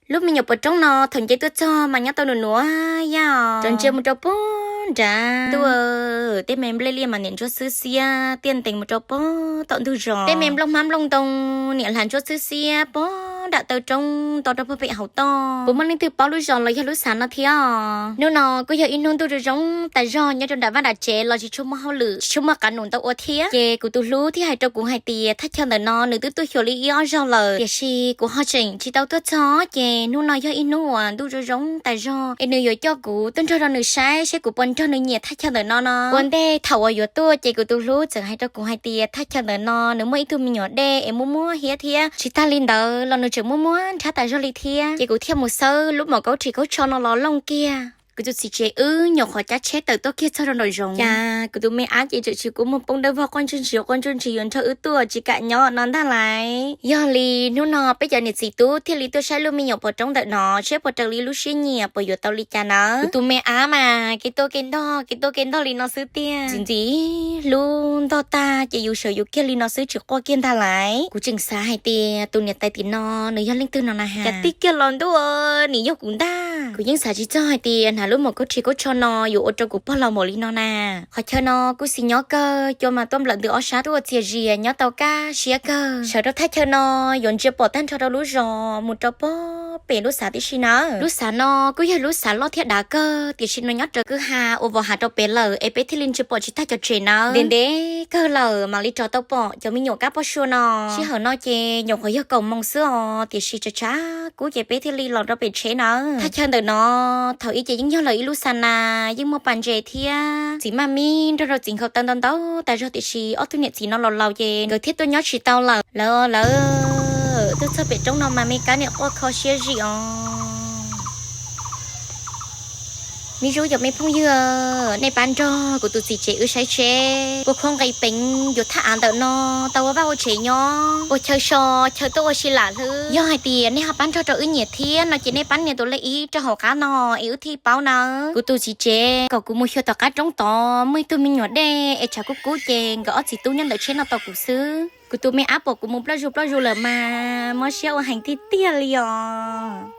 Lub me nyuam pos roob no thaum nce tuaj txog mas nyob tau nws nuav yaj os, rau ntsia mus rau puag nrad ntuj, tej me nplej liaj mas niam ntsuab xwb xiab tiaj ntees mus rau puag tom ntug zos. Tej me nplooj hmab nplooj ntoo niam hla ntsuab xwb xiab puag nram taw roob nto rau puag pem hauv toj. Puas muaj leej twg paub lub zos los yog lub xav no thiab? Hnub no kuj yog ib hnub ntuj zoo zoo tas zog nyob rau nram vaj nram tsev los tsis tshua muaj hauj lwm, tsis tshua muaj qab num ntau ua thiab. Ces kuv tus hlub thiaj hais rau kuv hais tias thaj chaw ntawm no nws twb tuaj xyuas li ib ob zaug lawm, tiam sis kuv ho tseem tsis tau tuaj txog, ces hnub no yog ib hnub uas ntuj zoo zoo tas zog es nws yuav coj kuv tuaj nrog rau nws saib seb kuv puas nrog nws nyiam thaj chaw ntawm no no. Ua ntej thaum uas yuav tuaj ces kuv tus hlub txawm hais rau kuv hais tias thaj chaw ntawm no nws muaj ib tug me nyuam dej es muaj muab hiab thiab, tsis tag li ntawd los nws tseem muaj muab nrhab tas zog li thiab. Ces kuv thiaj mus xawb lub mom kaub ris kaub tsho no los looj kiag. Kuv tus txiv tsev wb nyuam qhuav caij tsheb tawm tuaj kiag txog rau nraum zoov, cas kuv tus me ab ces tseem tsis kua muag poob dawb vog quaj ntsuj ntsis quaj ntsuj ntsis yuav nrog wb tuaj tsis kam nyob no ntag lauj. Yog li hnub no peb cov niam txiv tub thiaj li tuaj saib lub me nyuam pos roob ntawm no seb puas raws li lub siab nyiam puas yuav tau li cas nawb. Kuv tus me ab mas kev tuaj kev ntog kev tuaj kev ntog li no xwb tiag, ntxim ntxim hlub ntog tag ces yus sawv yus kiag li no xwb tsis quaj kiag ntag lauj. Kuv tseem xav hais tias tus niam tais tim no nws yog leej twg no na has, cas tij kiag los ntuj, nim yog kuv ntag. Kuv yeej xav tsis txog hais tias hnav lub mom kaub ris kaub tsho no yuav ua rau kuv pog laus npaum li no na. Qhov chaw no kuj xis nyob kawg, cua mas tuaj nplawm ntws ob sab tuaj ua txias zias nyob tau kaj siab kawg. Sawv rau thaj chaw no yuav ntsia pom tag nrho rau lub zos mus rau puag pem lub xav tib si nawb. Lub xav no kuj yog lub xav loj thiab dav kawg, tiam sis nws nyob raws kwj ha uas vos hav rau pem lawm es peb thiaj li ntsia pom tsis tag cov tsev nawb. Ntev ntev kawg lawm mam li rov tau pom cov me nyuam kab pob sua no. Sij hawm no ces nyuam qhuav yog kaum moos xwb os, tiam sis tshav tshav kub ces peb thiaj li los rau pem tsheb nawb. Thaj chaw ntawm no thaum ub ces yeej yog lawv ib lub xa nas, yeej muaj pas ntses thiab txiv maj mib nrog rau txiv nkhaus taw ntau ntau tas zog, tiam sis ob tug niam txiv no laus laus ces nkawd thiaj tuaj nyob tsis tau lawm. Lawv, lawv tuaj txog pem roob no mas me kab niam quaj kho siab zim os. Me zub cov me phooj ywg, nej pab nrog kuv tus txiv tsev wb saib seb puas kho nqis peev yuav thaj av ntawm no tau ua vaj ua tsev nyob, puas chaw so chaw tuaj ua si lam hlwb. Yog hais tias nej ho pab nrog rau wb nyiam thiab no ces nej pab nias tus like ib rau hauv qab no es wb thiaj paub nawb. Kuv tus txiv tsev kom kuv mus xyuas tom qab roob tod muaj ib tug me nyuam dej es tshav kub kub ces nkawd ob txiv tub nyob ntawm tsheb no tos kuv xwb. Kuv tus me ab pom kuv mus ploj zuj ploj zuj lawm mas mob siab ua heev tiag tiag li os.